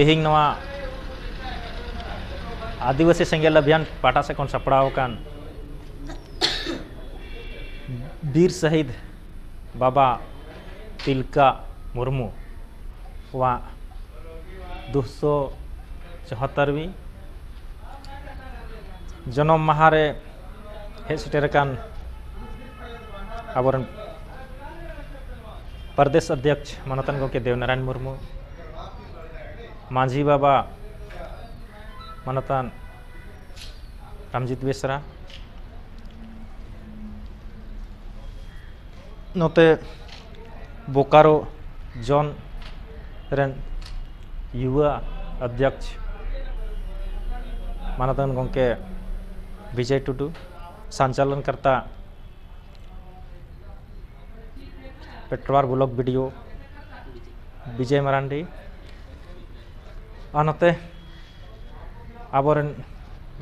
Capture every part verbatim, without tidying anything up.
ᱛᱮᱦᱮᱧ ᱱᱚᱣᱟ ᱟᱹᱫᱤᱵᱟᱹᱥᱤ ᱥᱮᱸᱜᱮᱞ ᱚᱵᱷᱤᱭᱟᱱ ᱯᱟᱦᱴᱟ ᱥᱮᱫ ᱠᱷᱚᱱ ᱥᱟᱯᱲᱟᱣ ᱟᱠᱟᱱ ᱵᱤᱨ ᱥᱟᱹᱦᱤᱫ ᱵᱟᱵᱟ ᱛᱤᱞᱠᱟ ᱢᱩᱨᱢᱩ ᱠᱚᱣᱟᱜ ᱫᱩᱥᱚ ᱪᱩᱣᱟᱛᱛᱟᱨ ᱣᱤ ᱡᱚᱱᱚᱢ ᱢᱟᱦᱟ ᱨᱮ ᱦᱮᱡ ᱥᱮᱴᱮᱨ ᱟᱠᱟᱱ ᱟᱵᱚᱨᱮᱱ ᱯᱨᱚᱫᱮᱥ ᱚᱫᱷᱭᱚᱠᱥ ᱢᱟᱱᱚᱛᱟᱱ ᱜᱚᱢᱠᱮ ᱫᱮᱵᱽᱱᱟᱨᱟᱭᱚᱱ ᱢᱩᱨᱢᱩ, ᱢᱟᱹᱡᱷᱤ ᱵᱟᱵᱟ ᱢᱟᱱᱚᱛᱟᱱ ᱨᱟᱢᱡᱤᱛ ᱵᱮᱥᱨᱟ, ᱱᱚᱛᱮ ᱵᱳᱠᱟᱨᱳ ᱡᱚᱱ ᱨᱮᱱ ᱭᱩᱣᱟ ᱚᱫᱷᱭᱚᱠᱥ ᱢᱟᱱᱚᱛᱟᱱ ᱜᱚᱢᱠᱮ ᱵᱤᱡᱚᱭ ᱴᱩᱰᱩ, ᱥᱚᱧᱪᱟᱞᱚᱱ ᱠᱟᱨᱛᱟ ᱯᱮᱴᱨᱣᱟᱨ ᱵᱞᱚᱠ ᱵᱤ ᱰᱤ ᱳ ᱵᱤᱡᱚᱭ ᱢᱟᱨᱟᱱᱰᱤ, ᱟᱨ ᱱᱚᱛᱮ ᱟᱵᱚᱨᱮᱱ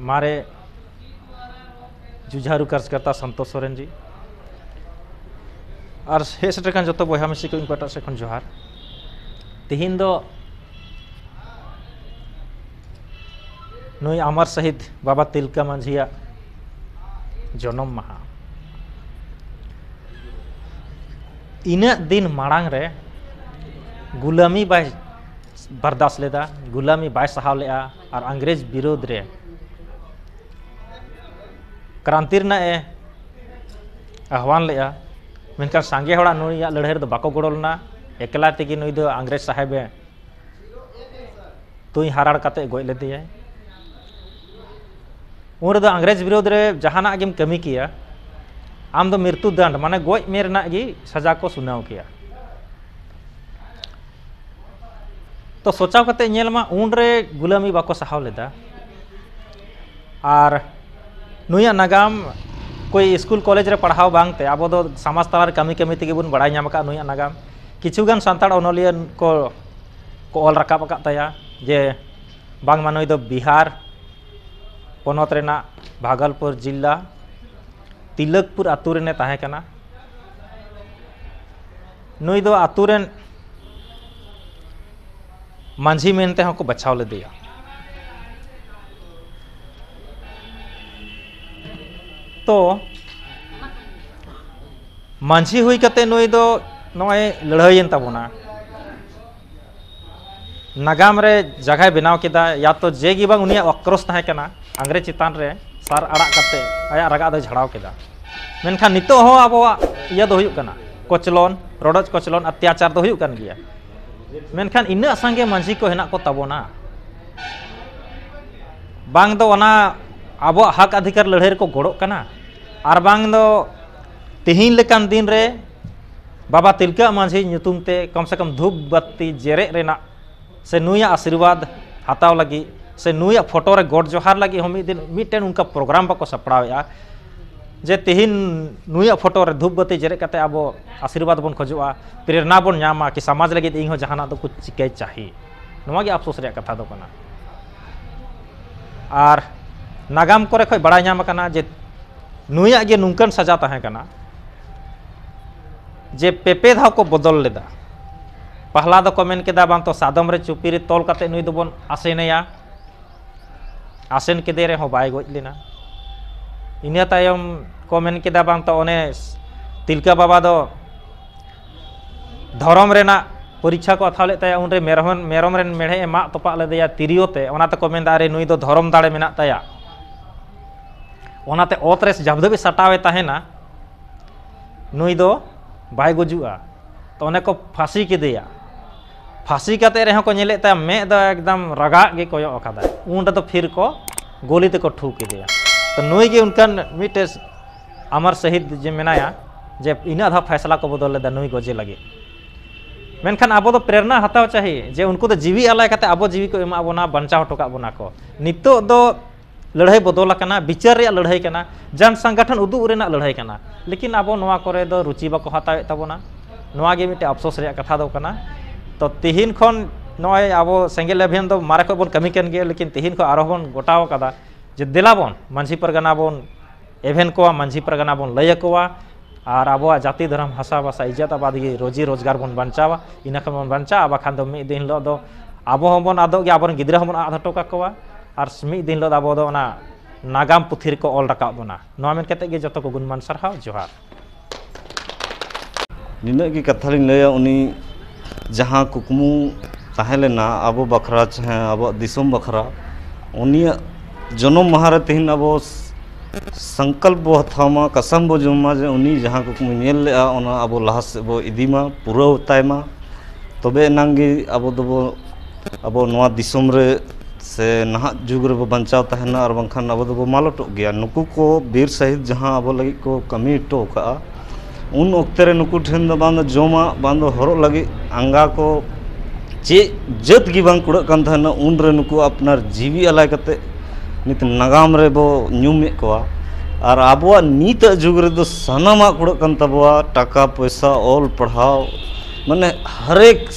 ᱢᱟᱨᱮ ᱡᱩᱡᱷᱟᱨᱩ ᱠᱟᱨᱡᱚᱠᱟᱨᱛᱟ ᱥᱚᱱᱛᱳᱥ ᱥᱚᱨᱮᱱ ᱡᱤ, ᱟᱨ ᱦᱮᱡ ᱥᱮᱴᱮᱨ ᱟᱠᱟᱱ ᱡᱚᱛᱚ ᱵᱚᱭᱦᱟ ᱢᱤᱥᱤ ᱠᱚ ᱤᱧ ᱯᱟᱦᱴᱟ ᱥᱮᱫ ᱠᱷᱚᱱ ᱡᱚᱦᱟᱨ᱾ ᱛᱤᱦᱤᱧ ᱫᱚ ᱱᱩᱭ ᱟᱢᱟᱨ ᱥᱟᱹᱦᱤᱫ ᱵᱟᱵᱟ ᱛᱤᱞᱠᱟᱹ ᱢᱟᱹᱡᱷᱤᱭᱟᱜ ᱡᱚᱱᱚᱢ ᱢᱟᱦᱟ᱾ ᱤᱱᱟᱹᱜ ᱫᱤᱱ ᱢᱟᱲᱟᱝ ᱨᱮ ᱜᱩᱞᱟᱹᱢᱤ ᱵᱟᱭ ᱵᱟᱨᱫᱟᱥ ᱞᱮᱫᱟ, ᱜᱩᱞᱟᱹᱢᱤ ᱵᱟᱭ ᱥᱟᱦᱟᱣ ᱞᱮᱫᱼᱟ ᱟᱨ ᱤᱝᱨᱮᱡᱽ ᱵᱤᱨᱳᱫᱷ ᱨᱮ ᱠᱨᱟᱱᱛᱤ ᱨᱮᱱᱟᱜ ᱮ ᱟᱦᱣᱟᱱ ᱞᱮᱫᱼᱟ᱾ ᱢᱮᱱᱠᱷᱟᱱ ᱥᱟᱸᱜᱮ ᱦᱚᱲᱟᱜ ᱱᱩᱭᱟᱜ ᱞᱟᱹᱲᱦᱟᱹᱭ ᱨᱮᱫᱚ ᱵᱟᱠᱚ ᱜᱚᱲᱚ ᱞᱮᱱᱟ, ᱮᱠᱞᱟ ᱛᱮᱜᱮ ᱱᱩᱭ ᱫᱚ ᱤᱝᱨᱮᱡᱽ ᱥᱟᱦᱮᱵ ᱮ ᱛᱩᱧ ᱦᱟᱨᱟᱲ ᱠᱟᱛᱮ ᱜᱚᱡ ᱞᱮᱫᱮᱭᱟᱭ᱾ ᱩᱱ ᱨᱮᱫᱚ ᱤᱝᱨᱮᱡᱽ ᱵᱤᱨᱳᱫᱷ ᱨᱮ ᱡᱟᱦᱟᱱᱟᱜ ᱜᱮᱢ ᱠᱟᱹᱢᱤ ᱠᱮᱭᱟ, ᱟᱢ ᱫᱚ ᱢᱨᱤᱛᱩ ᱫᱟᱱᱰ, ᱢᱟᱱᱮ ᱜᱚᱡ ᱢᱮ ᱨᱮᱱᱟᱜ ᱜᱮ ᱥᱟᱡᱟ ᱠᱚ ᱥᱩᱱᱟᱣ ᱠᱮᱭᱟ᱾ ᱛᱚ ᱥᱚᱪᱟᱣ ᱠᱟᱛᱮ ᱧᱮᱞ ᱢᱟ, ᱩᱱᱨᱮ ᱜᱩᱞᱟᱹᱢᱤ ᱵᱟᱠᱚ ᱥᱟᱦᱟᱣ ᱞᱮᱫᱟ᱾ ᱟᱨ ᱱᱩᱭᱟᱜ ᱱᱟᱜᱟᱢ ᱠᱚᱭ ᱥᱠᱩᱞ ᱠᱚᱞᱮᱡᱽ ᱨᱮ ᱯᱟᱲᱦᱟᱣ ᱵᱟᱝᱛᱮ ᱟᱵᱚ ᱫᱚ ᱥᱚᱢᱟᱡᱽ ᱛᱟᱞᱟ ᱨᱮ ᱠᱟᱹᱢᱤ ᱠᱟᱹᱢᱤ ᱛᱮᱜᱮ ᱵᱚᱱ ᱵᱟᱲᱟᱭ ᱧᱟᱢ ᱟᱠᱟᱫ ᱱᱩᱭᱟᱜ ᱱᱟᱜᱟᱢ᱾ ᱠᱤᱪᱷᱩ ᱜᱟᱱ ᱥᱟᱱᱛᱟᱲ ᱚᱱᱚᱞᱤᱭᱟᱹ ᱠᱚ, ᱠᱚ ᱚᱞ ᱨᱟᱠᱟᱵ ᱟᱠᱟᱫ ᱛᱟᱭᱟ ᱡᱮ ᱵᱟᱝᱢᱟ ᱱᱩᱭ ᱫᱚ ᱵᱤᱦᱟᱨ ᱯᱚᱱᱚᱛ ᱨᱮᱱᱟᱜ ᱵᱷᱟᱜᱚᱞᱯᱩᱨ ᱡᱤᱞᱟ ᱛᱤᱞᱟᱹᱠᱯᱩᱨ ᱟᱛᱳ ᱨᱮᱱᱮ ᱛᱟᱦᱮᱸ ᱠᱟᱱᱟ᱾ ᱱᱩᱭ ᱫᱚ ᱟᱛᱳ ᱨᱮᱱ ᱢᱟᱹᱡᱷᱤ ᱢᱮᱱᱛᱮ ᱦᱚᱸᱠᱚ ᱵᱟᱪᱷᱟᱣ ᱞᱮᱫᱮᱭᱟ᱾ ᱛᱚ ᱢᱟᱹᱡᱷᱤ ᱦᱩᱭ ᱠᱟᱛᱮ ᱱᱩᱭ ᱫᱚ ᱱᱚᱜᱼᱚᱭ ᱞᱟᱹᱲᱦᱟᱹᱭᱮᱱ ᱛᱟᱵᱚᱱᱟ, ᱱᱟᱜᱟᱢ ᱨᱮ ᱡᱟᱭᱜᱟᱭ ᱵᱮᱱᱟᱣ ᱠᱮᱫᱟ, ᱭᱟ ᱛᱚ ᱡᱮ ᱜᱮ ᱵᱟᱝ ᱩᱱᱤᱭᱟᱜ ᱟᱠᱨᱳᱥ ᱛᱟᱦᱮᱸ ᱠᱟᱱᱟ ᱤᱝᱨᱮᱡᱽ ᱪᱮᱛᱟᱱ ᱨᱮ, ᱥᱟᱨ ᱟᱲᱟᱜ ᱠᱟᱛᱮ ᱟᱭᱟᱜ ᱨᱟᱜᱟᱜ ᱫᱚᱭ ᱡᱷᱟᱲᱟᱣ ᱠᱮᱫᱟ᱾ ᱢᱮᱱᱠᱷᱟᱱ ᱱᱤᱛᱚᱜ ᱦᱚᱸ ᱟᱵᱚᱣᱟᱜ ᱤᱭᱟᱹ ᱫᱚ ᱦᱩᱭᱩᱜ ᱠᱟᱱᱟ, ᱠᱚᱪᱞᱚᱱ, ᱨᱚᱰᱚᱡ ᱠᱚᱪᱞᱚᱱ, ᱚᱛᱛᱟᱪᱟᱨ ᱫᱚ ᱦᱩᱭᱩᱜ ᱠᱟᱱ ᱜᱮᱭᱟ᱾ ᱢᱮᱱᱠᱷᱟᱱ ᱤᱱᱟᱹᱜ ᱥᱟᱸᱜᱮ ᱢᱟᱹᱡᱷᱤ ᱠᱚ ᱦᱮᱱᱟᱜ ᱠᱚ ᱛᱟᱵᱚᱱᱟ, ᱵᱟᱝ ᱫᱚ ᱚᱱᱟ ᱟᱵᱚᱣᱟᱜ ᱦᱚᱠ ᱚᱫᱷᱤᱠᱟᱨ ᱞᱟᱹᱲᱦᱟᱹᱭ ᱨᱮᱠᱚ ᱜᱚᱲᱚᱜ ᱠᱟᱱᱟ, ᱟᱨ ᱵᱟᱝ ᱫᱚ ᱛᱮᱦᱮᱧ ᱞᱮᱠᱟᱱ ᱫᱤᱱ ᱨᱮ ᱵᱟᱵᱟ ᱛᱤᱞᱠᱟᱹ ᱢᱟᱹᱡᱷᱤ ᱧᱩᱛᱩᱢ ᱛᱮ ᱠᱚᱢ ᱥᱮ ᱠᱚᱢ ᱫᱷᱩᱯ ᱵᱟᱹᱛᱤ ᱡᱮᱨᱮᱫ ᱨᱮᱱᱟᱜ ᱥᱮ ᱱᱩᱭᱟᱜ ᱟᱥᱤᱨᱵᱟᱫᱽ ᱦᱟᱛᱟᱣ ᱞᱟᱹᱜᱤᱫ ᱥᱮ ᱱᱩᱭᱟᱜ ᱯᱷᱳᱴᱳ ᱨᱮ ᱜᱚᱰ ᱡᱚᱦᱟᱨ ᱞᱟᱹᱜᱤᱫ ᱦᱚᱸ ᱢᱤᱫ ᱫᱤᱱ ᱢᱤᱫᱴᱮᱱ ᱚᱱᱠᱟ ᱯᱨᱳᱜᱨᱟᱢ ᱵᱟᱠᱚ ᱥᱟᱯᱲᱟᱣᱮᱫᱼᱟ ᱡᱮ ᱛᱮᱦᱮᱧ ᱱᱩᱭᱟᱜ ᱯᱷᱳᱴᱳ ᱨᱮ ᱫᱷᱩᱯ ᱵᱟᱹᱛᱤ ᱡᱮᱨᱮᱫ ᱠᱟᱛᱮ ᱟᱵᱚ ᱟᱥᱤᱨᱵᱟᱫᱽ ᱵᱚᱱ ᱠᱷᱚᱡᱚᱜᱼᱟ, ᱯᱨᱮᱨᱱᱟ ᱵᱚᱱ ᱧᱟᱢᱟ ᱠᱤ ᱥᱚᱢᱟᱡᱽ ᱞᱟᱹᱜᱤᱫ ᱤᱧ ᱦᱚᱸ ᱡᱟᱦᱟᱱᱟᱜ ᱫᱚᱠᱚ ᱪᱤᱠᱟᱹᱭ ᱪᱟᱹᱦᱤ᱾ ᱱᱚᱣᱟ ᱜᱮ ᱟᱯᱥᱳᱥ ᱨᱮᱭᱟᱜ ᱠᱟᱛᱷᱟ ᱫᱚ ᱠᱟᱱᱟ᱾ ᱟᱨ ᱱᱟᱜᱟᱢ ᱠᱚᱨᱮ ᱠᱷᱚᱱ ᱵᱟᱲᱟᱭ ᱧᱟᱢ ᱟᱠᱟᱱᱟ ᱡᱮ ᱱᱩᱭᱟᱜ ᱜᱮ ᱱᱚᱝᱠᱟᱱ ᱥᱟᱡᱟ ᱛᱟᱦᱮᱸ ᱠᱟᱱᱟ ᱡᱮ ᱯᱮ ᱯᱮ ᱫᱷᱟᱣ ᱠᱚ ᱵᱚᱫᱚᱞ ᱞᱮᱫᱟ᱾ ᱯᱟᱦᱞᱟ ᱫᱚᱠᱚ ᱢᱮᱱ ᱠᱮᱫᱟ ᱵᱟᱝ ᱛᱚ ᱥᱟᱫᱚᱢ ᱨᱮ ᱪᱩᱯᱤ ᱨᱮ ᱛᱚᱞ ᱠᱟᱛᱮ ᱱᱩᱭ ᱫᱚᱵᱚᱱ ᱟᱥᱮᱱᱮᱭᱟ, ᱟᱥᱮᱱ ᱠᱮᱫᱮ ᱨᱮᱦᱚᱸ ᱵᱟᱭ ᱜᱚᱡ ᱞᱮᱱᱟ᱾ ᱤᱱᱟᱹ ᱛᱟᱭᱚᱢ ᱠᱚ ᱢᱮᱱ ᱠᱮᱫᱟ ᱵᱟᱝ ᱛᱚ ᱚᱱᱮ ᱛᱤᱞᱠᱟᱹ ᱵᱟᱵᱟ ᱫᱚ ᱫᱷᱚᱨᱚᱢ ᱨᱮᱱᱟᱜ ᱯᱚᱨᱤᱠᱠᱷᱟ ᱠᱚ ᱦᱟᱛᱟᱣ ᱞᱮᱫ ᱛᱟᱭᱟ, ᱩᱱᱨᱮ ᱢᱮᱨᱚᱢ, ᱢᱮᱨᱚᱢ ᱨᱮᱱ ᱢᱮᱲᱦᱮᱫ ᱮ ᱢᱟᱜ ᱛᱚᱯᱟᱜ ᱞᱮᱫᱮᱭᱟ ᱛᱤᱨᱭᱳ ᱛᱮ, ᱚᱱᱟ ᱛᱮᱠᱚ ᱢᱮᱱᱫᱟ ᱟᱨᱮ ᱱᱩᱭ ᱫᱚ ᱫᱷᱚᱨᱚᱢ ᱫᱟᱲᱮ ᱢᱮᱱᱟᱜ ᱛᱟᱭᱟ, ᱚᱱᱟᱛᱮ ᱚᱛ ᱨᱮ ᱡᱟᱵᱫᱷᱟᱹᱵᱤᱡ ᱥᱟᱴᱟᱣᱮ ᱛᱟᱦᱮᱱᱟ ᱱᱩᱭ ᱫᱚ ᱵᱟᱭ ᱜᱩᱡᱩᱜᱼᱟ᱾ ᱛᱚ ᱚᱱᱮ ᱠᱚ ᱯᱷᱟᱸᱥᱤ ᱠᱮᱫᱮᱭᱟ, ᱯᱷᱟᱸᱥᱤ ᱠᱟᱛᱮ ᱨᱮᱦᱚᱸ ᱠᱚ ᱧᱮᱞᱮᱫ ᱛᱟᱭᱟ ᱢᱮᱫ ᱫᱚ ᱮᱠᱫᱚᱢ ᱨᱟᱜᱟᱜ ᱜᱮ ᱠᱚᱭᱚᱜ ᱟᱠᱟᱫᱟᱭ, ᱩᱱ ᱨᱮᱫᱚ ᱯᱷᱤᱨ ᱠᱚ ᱜᱩᱞᱤ ᱛᱮᱠᱚ ᱴᱷᱩ ᱠᱮᱫᱮᱭᱟ᱾ ᱛᱚ ᱱᱩᱭ ᱜᱮ ᱚᱱᱠᱟᱱ ᱢᱤᱫᱴᱮᱡ ᱟᱢᱟᱨ ᱥᱟᱹᱦᱤᱫ ᱡᱮ ᱢᱮᱱᱟᱭᱟ ᱡᱮ ᱤᱱᱟᱹᱜ ᱫᱷᱟᱣ ᱯᱷᱟᱭᱥᱟᱞᱟ ᱠᱚ ᱵᱚᱫᱚᱞ ᱞᱮᱫᱟ ᱱᱩᱭ ᱜᱚᱡᱮ ᱞᱟᱹᱜᱤᱫ᱾ ᱢᱮᱱᱠᱷᱟᱱ ᱟᱵᱚ ᱫᱚ ᱯᱨᱮᱨᱱᱟ ᱦᱟᱛᱟᱣ ᱪᱟᱹᱦᱤ ᱡᱮ ᱩᱱᱠᱩ ᱫᱚ ᱡᱤᱣᱤ ᱟᱞᱟᱭ ᱠᱟᱛᱮ ᱟᱵᱚ ᱡᱤᱣᱤ ᱠᱚ ᱮᱢᱟᱜ ᱵᱚᱱᱟ, ᱵᱟᱧᱪᱟᱣ ᱦᱚᱴᱚ ᱠᱟᱜ ᱵᱚᱱᱟ ᱠᱚ᱾ ᱱᱤᱛᱚᱜ ᱫᱚ ᱞᱟᱹᱲᱦᱟᱹᱭ ᱵᱚᱫᱚᱞ ᱟᱠᱟᱱᱟ, ᱵᱤᱪᱟᱹᱨ ᱨᱮᱭᱟᱜ ᱞᱟᱹᱲᱦᱟᱹᱭ ᱠᱟᱱᱟ, ᱡᱟᱱ ᱥᱚᱝᱜᱚᱴᱷᱚᱱ ᱩᱫᱩᱜ ᱨᱮᱱᱟᱜ ᱞᱟᱹᱲᱦᱟᱹᱭ ᱠᱟᱱᱟ᱾ ᱞᱮᱠᱤᱱ ᱟᱵᱚ ᱱᱚᱣᱟ ᱠᱚᱨᱮ ᱫᱚ ᱨᱩᱪᱤ ᱵᱟᱠᱚ ᱦᱟᱛᱟᱣᱮᱫ ᱛᱟᱵᱚᱱᱟ᱾ ᱱᱚᱣᱟ ᱜᱮ ᱢᱤᱫᱴᱮᱱ ᱟᱯᱥᱳᱥ ᱨᱮᱭᱟᱜ ᱠᱟᱛᱷᱟ ᱫᱚ ᱠᱟᱱᱟ᱾ ᱛᱚ ᱛᱤᱦᱤᱧ ᱠᱷᱚᱱ ᱱᱚᱜᱼᱚᱭ ᱟᱵᱚ ᱥᱮᱸᱜᱮᱞ ᱚᱵᱷᱤᱭᱟᱱ ᱫᱚ ᱢᱟᱨᱮ ᱠᱷᱚᱱ ᱵᱚᱱ ᱠᱟᱹᱢᱤ ᱠᱟᱱ ᱜᱮᱭᱟ, ᱞᱮᱠᱤᱱ ᱛᱤᱦᱤᱧ ᱠᱷᱚᱱ ᱟᱨᱦᱚᱸ ᱵᱚᱱ ᱜᱚᱴᱟᱣ ᱟᱠᱟᱫᱟ ᱡᱮ ᱫᱮᱞᱟ ᱵᱚᱱ ᱢᱟᱹᱡᱷᱤ ᱯᱟᱨᱜᱟᱱᱟ ᱵᱚᱱ ᱮᱵᱷᱮᱱ ᱠᱚᱣᱟ, ᱢᱟᱹᱡᱷᱤ ᱯᱟᱨᱜᱟᱱᱟ ᱵᱚᱱ ᱞᱟᱹᱭ ᱟᱠᱚᱣᱟ, ᱟᱨ ᱟᱵᱚᱣᱟᱜ ᱡᱟᱹᱛᱤ ᱫᱷᱚᱨᱚᱢ ᱵᱷᱟᱥᱟ ᱵᱷᱟᱥᱟ ᱤᱡᱽᱡᱚᱛ ᱟᱵᱟᱫ ᱜᱮ ᱨᱳᱡᱤ ᱨᱳᱡᱽᱜᱟᱨ ᱵᱚᱱ ᱵᱟᱧᱪᱟᱣᱟ᱾ ᱤᱱᱟᱹ ᱠᱷᱟᱱ ᱵᱚᱱ ᱵᱟᱧᱪᱟᱜᱼᱟ, ᱵᱟᱠᱷᱟᱱ ᱫᱚ ᱢᱤᱫ ᱫᱤᱱ ᱦᱤᱞᱳᱜ ᱫᱚ ᱟᱵᱚ ᱦᱚᱸᱵᱚᱱ ᱟᱫᱚᱜ ᱜᱮᱭᱟ, ᱟᱵᱚᱨᱮᱱ ᱜᱤᱫᱽᱨᱟᱹ ᱦᱚᱸᱵᱚᱱ ᱟᱫ ᱦᱚᱴᱚ ᱠᱟᱠᱚᱣᱟ, ᱟᱨ ᱢᱤᱫ ᱫᱤᱱ ᱦᱤᱞᱳᱜ ᱫᱚ ᱟᱵᱚ ᱫᱚ ᱚᱱᱟ ᱱᱟᱜᱟᱢ ᱯᱩᱛᱷᱤ ᱨᱮᱠᱚ ᱚᱞ ᱨᱟᱠᱟᱵ ᱵᱚᱱᱟ᱾ ᱱᱚᱣᱟ ᱢᱮᱱ ᱠᱟᱛᱮ ᱜᱮ ᱡᱚᱛᱚ ᱠᱚ ᱜᱩᱱᱢᱟᱱ ᱥᱟᱨᱦᱟᱣ, ᱡᱚᱦᱟᱨ᱾ ᱱᱤᱱᱟᱹᱜ ᱜᱮ ᱠᱟᱛᱷᱟ ᱞᱤᱧ ᱞᱟᱹᱭᱟ, ᱩᱱᱤ ᱡᱟᱦᱟᱸ ᱠᱩᱠᱢᱩ ᱛᱟᱦᱮᱸ ᱞᱮᱱᱟ ᱟᱵᱚ ᱵᱟᱠᱷᱨᱟ, ᱪᱟᱦᱮ ᱟᱵᱚᱣᱟᱜ ᱫᱤᱥᱚᱢ ᱵᱟᱠᱷᱨᱟ, ᱩᱱᱤᱭᱟᱜ ᱡᱚᱱᱚᱢ ᱢᱟᱦᱟ ᱨᱮ ᱛᱮᱦᱮᱧ ᱟᱵᱚ ᱥᱚᱝᱠᱚᱞᱯ ᱵᱚ ᱦᱟᱛᱟᱣ ᱢᱟ, ᱠᱟᱥᱟᱢ ᱵᱚ ᱡᱚᱢ ᱢᱟ, ᱡᱮ ᱩᱱᱤ ᱡᱟᱦᱟᱸ ᱠᱩᱠᱢᱩᱭ ᱧᱮᱞ ᱞᱮᱜᱼᱟ, ᱚᱱᱟ ᱟᱵᱚ ᱞᱟᱦᱟ ᱥᱮᱫ ᱵᱚ ᱤᱫᱤ ᱢᱟ, ᱯᱩᱨᱟᱹᱣ ᱛᱟᱭ ᱢᱟ᱾ ᱛᱚᱵᱮ ᱮᱱᱟᱝ ᱜᱮ ᱟᱵᱚ ᱫᱚᱵᱚ, ᱟᱵᱚ ᱱᱚᱣᱟ ᱫᱤᱥᱚᱢ ᱨᱮ ᱥᱮ ᱱᱟᱦᱟᱜ ᱡᱩᱜᱽ ᱨᱮᱵᱚ ᱵᱟᱧᱪᱟᱣ ᱛᱟᱦᱮᱱᱟ, ᱟᱨ ᱵᱟᱝᱠᱷᱟᱱ ᱟᱵᱚ ᱫᱚᱵᱚ ᱢᱟᱞᱚᱴᱚᱜ ᱜᱮᱭᱟ᱾ ᱱᱩᱠᱩ ᱠᱚ ᱵᱤᱨ ᱥᱟᱹᱦᱤᱫ ᱡᱟᱦᱟᱸ ᱟᱵᱚ ᱞᱟᱹᱜᱤᱫ ᱠᱚ ᱠᱟᱹᱢᱤ ᱦᱚᱴᱚ ᱠᱟᱜᱼᱟ, ᱩᱱ ᱚᱠᱛᱮ ᱨᱮ ᱱᱩᱠᱩ ᱴᱷᱮᱱ ᱫᱚ ᱵᱟᱝ ᱫᱚ ᱡᱚᱢᱟᱜ, ᱵᱟᱝ ᱫᱚ ᱦᱚᱨᱚᱜ ᱞᱟᱹᱜᱤᱫ ᱟᱸᱜᱟ ᱠᱚ, ᱪᱮᱫ ᱡᱟᱹᱛ ᱜᱮ ᱵᱟᱝ ᱠᱩᱲᱟᱹᱜ ᱠᱟᱱ ᱛᱟᱦᱮᱱᱟ᱾ ᱩᱱᱨᱮ ᱱᱩᱠᱩ ᱟᱯᱱᱟᱨ ᱡᱤᱣᱤ ᱟᱞᱟᱭ ᱠᱟᱛᱮ ᱱᱤᱛ ᱱᱟᱜᱟᱢ ᱨᱮᱵᱚ ᱧᱩᱢᱮᱫ ᱠᱚᱣᱟ᱾ ᱟᱨ ᱟᱵᱚᱣᱟᱜ ᱱᱤᱛᱟᱜ ᱡᱩᱜᱽ ᱨᱮᱫᱚ ᱥᱟᱱᱟᱢᱟᱜ ᱠᱩᱲᱟᱹᱜ ᱠᱟᱱ ᱛᱟᱵᱚᱣᱟ, ᱴᱟᱠᱟ ᱯᱚᱭᱥᱟ, ᱚᱞ ᱯᱟᱲᱦᱟᱣ, ᱢᱟᱱᱮ ᱦᱟᱨᱮᱠ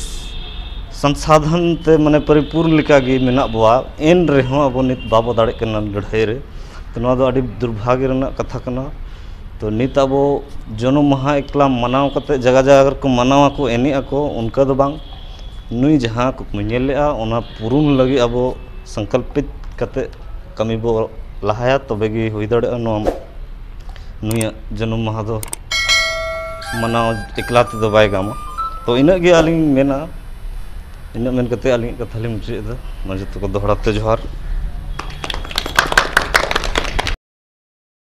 ᱥᱚᱝᱥᱟᱫᱷᱚᱱ ᱛᱮ ᱢᱟᱱᱮ ᱯᱚᱨᱤᱯᱩᱨᱱ ᱞᱮᱠᱟᱜᱮ ᱢᱮᱱᱟᱜ ᱵᱚᱣᱟ, ᱮᱱ ᱨᱮᱦᱚᱸ ᱟᱵᱚ ᱱᱤᱛ ᱵᱟᱵᱚ ᱫᱟᱲᱮᱜ ᱠᱟᱱᱟ ᱞᱟᱹᱲᱦᱟᱹᱭ ᱨᱮ᱾ ᱛᱚ ᱱᱚᱣᱟ ᱫᱚ ᱟᱹᱰᱤ ᱫᱩᱨᱵᱷᱟᱜᱽᱭᱚ ᱨᱮᱱᱟᱜ ᱠᱟᱛᱷᱟ ᱠᱟᱱᱟ᱾ ᱛᱚ ᱱᱤᱛ ᱟᱵᱚ ᱡᱚᱱᱚᱢ ᱢᱟᱦᱟ ᱮᱠᱞᱟ ᱢᱟᱱᱟᱣ ᱠᱟᱛᱮ ᱡᱟᱭᱜᱟ ᱡᱟᱭᱜᱟ ᱨᱮᱠᱚ ᱢᱟᱱᱟᱣ ᱟᱠᱚ, ᱮᱱᱮᱡ ᱟᱠᱚ, ᱚᱱᱠᱟ ᱫᱚ ᱵᱟᱝ᱾ ᱱᱩᱭ ᱡᱟᱦᱟᱸ ᱠᱩᱠᱢᱩᱭ ᱧᱮᱞ ᱞᱮᱜᱼᱟ, ᱚᱱᱟ ᱯᱩᱨᱩᱱ ᱞᱟᱹᱜᱤᱫ ᱟᱵᱚ ᱥᱚᱝᱠᱚᱞᱯᱤᱛ ᱠᱟᱛᱮ ᱠᱟᱹᱢᱤ ᱵᱚ ᱞᱟᱦᱟᱭᱟ, ᱛᱚᱵᱮ ᱜᱮ ᱦᱩᱭ ᱫᱟᱲᱮᱭᱟᱜᱼᱟ ᱱᱚᱣᱟ, ᱱᱩᱭᱟᱜ ᱡᱟᱱᱟᱢ ᱢᱟᱦᱟ ᱫᱚ ᱢᱟᱱᱟᱣ ᱮᱠᱞᱟ ᱛᱮᱫᱚ ᱵᱟᱭ ᱜᱟᱱᱚᱜᱼᱟ᱾ ᱛᱚ ᱤᱱᱟᱹᱜ ᱜᱮ ᱟᱹᱞᱤᱧ ᱢᱮᱱᱟ, ᱤᱱᱟᱹᱜ ᱢᱮᱱ ᱠᱟᱛᱮ ᱟᱹᱞᱤᱧᱟᱜ ᱠᱟᱛᱷᱟ ᱞᱤᱧ ᱢᱩᱪᱟᱹᱫ ᱮᱫᱟ᱾ ᱢᱟ ᱡᱚᱛᱚ ᱠᱚ ᱫᱚᱦᱲᱟ ᱛᱮ ᱡᱚᱦᱟᱨ᱾